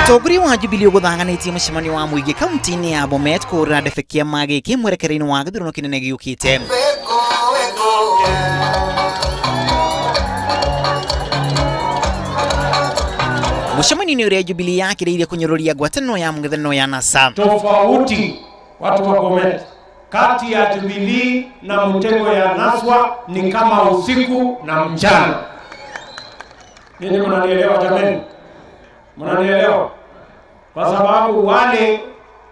Mũtongoria wa Jubilee ũgũthanganĩtie mũcemanio wa mũingĩ kaunti-inĩ ya Bomet kũhũrĩra ndebe kĩama gĩkĩ mwerekera-inĩ wa gĩthurano kĩnene gĩũkĩte. Mũcemanio-inĩ ũrĩa Jubilee yakĩrĩirie kũnyũrũria ngwatanĩro ya mũng'ethanĩro ya NASA. Tofauti watu wa Bomet kati ya Jubilee na mtego ya Naswa ni kama usiku na mchana. Ninyi mnanielewa jameni? Mnanielewa? Kwa sababu wale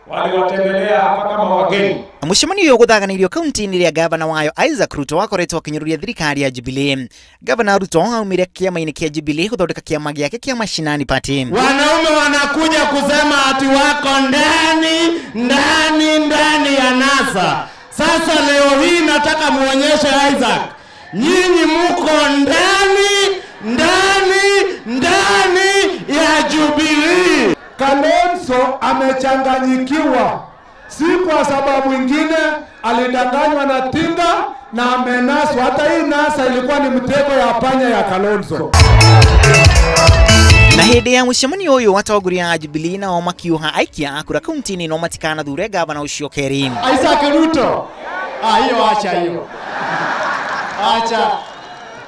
waliwatembelea hapa kama wageni. Mũcemanio ũyũ ũgũthaganĩirio kaunti-inĩ ĩrĩa gavana wayo Isaac Ruto akoretwo akĩnyũrũria thirikari ya Jubilee. Gavana Ruto aumire kĩama-inĩ kĩa Jubilee gũthondeka kĩama gĩake kĩa Mashinani Party. Wanaume wanakuja kusema ati wako ndani ndani ndani ya NASA. Sasa leo hii nataka muonyeshe Isaac, nyinyi muko ndani ndani ndani ya Jubilee. Kalonzo amechanganyikiwa, si kwa sababu ingine, alidanganywa na Tinga na amenaswa. Hata hii NASA ilikuwa ni mtego ya panya ya Kalonzo. Na hĩndĩ ya mũcemanio ũyũ atongoria a Jubilee nao makiuha aikia a kura kaunti-inĩ no matikanathure gavana ũcio kerĩ. Isaac Ruto, hiyo acha hiyo. Acha.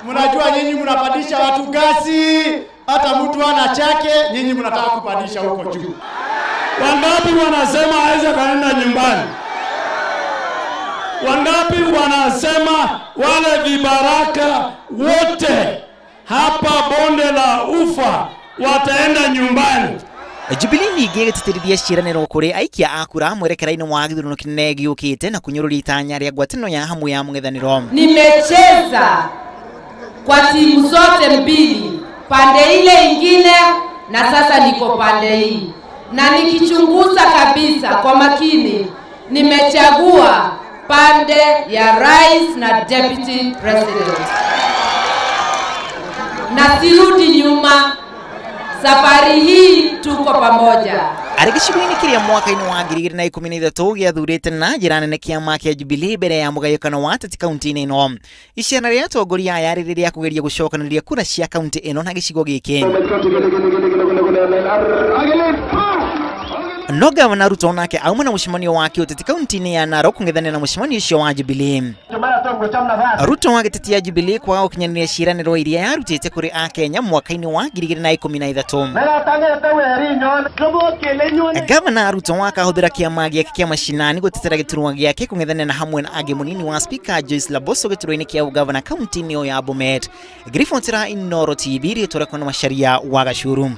Mnajua nyinyi mnapandisha watu gasi, hata mtu ana chake, nyinyi mnataka kupandisha huko juu. Wangapi wanasema Isaac anaenda nyumbani? Wangapi wanasema wale vibaraka wote hapa bonde la ufa wataenda nyumbani? Jubilee ningĩ ĩgĩtĩtĩrithia ciĩranĩro kũrĩ aikia a kura mwerekera-inĩ wa gĩthurano kĩnene gĩũkĩte na kũnyũrũria itanya rĩa ngwatanĩro ya hamwe ya mũng'ethanĩro. Nimecheza kwa timu zote mbili, pande ile ingine na sasa niko pande hii, na nikichunguza kabisa kwa makini nimechagua pande ya rais na deputy president, na sirudi nyuma. Safari hii tuko pamoja. Arĩ gĩcigo-inĩ kĩrĩa mwaka-inĩ wa 2013 gĩathurĩte na njĩra nene kĩama kĩa Jubilee mbere ya mũgayũkano wa ateti kaunti-inĩ ĩno. Icera rĩa atongoria aya rĩrĩ rĩa kũgeria gũcokanĩrĩria kura cia kaunti ĩno na gĩcigo gĩkĩ. No gavana Ruto nake auma na mũcemanio wa kĩũteti kaunti-inĩ ya Narok kũng'ethanĩra na mũcemanio ũcio wa Jubilee. Ruto agĩtetia Jubilee kwaga gũkinyanĩria ciĩranĩro iria yarutĩte kũrĩ akenya mwaka-inĩ wa 2013. Gavana Ruto akahũthĩra kĩama gĩake kĩa Mashinani gũtetera gĩturwa gĩake kũng'ethanĩra na hamwe na angĩ mũnini wa Spika Joyce Laboso gĩturwa-inĩ kĩa ũgavana kaunti-inĩ ĩyo ya Bomet. Ngĩribotera Inooro TV rĩtwa rĩakwa nĩ Macharia wa Gacuru.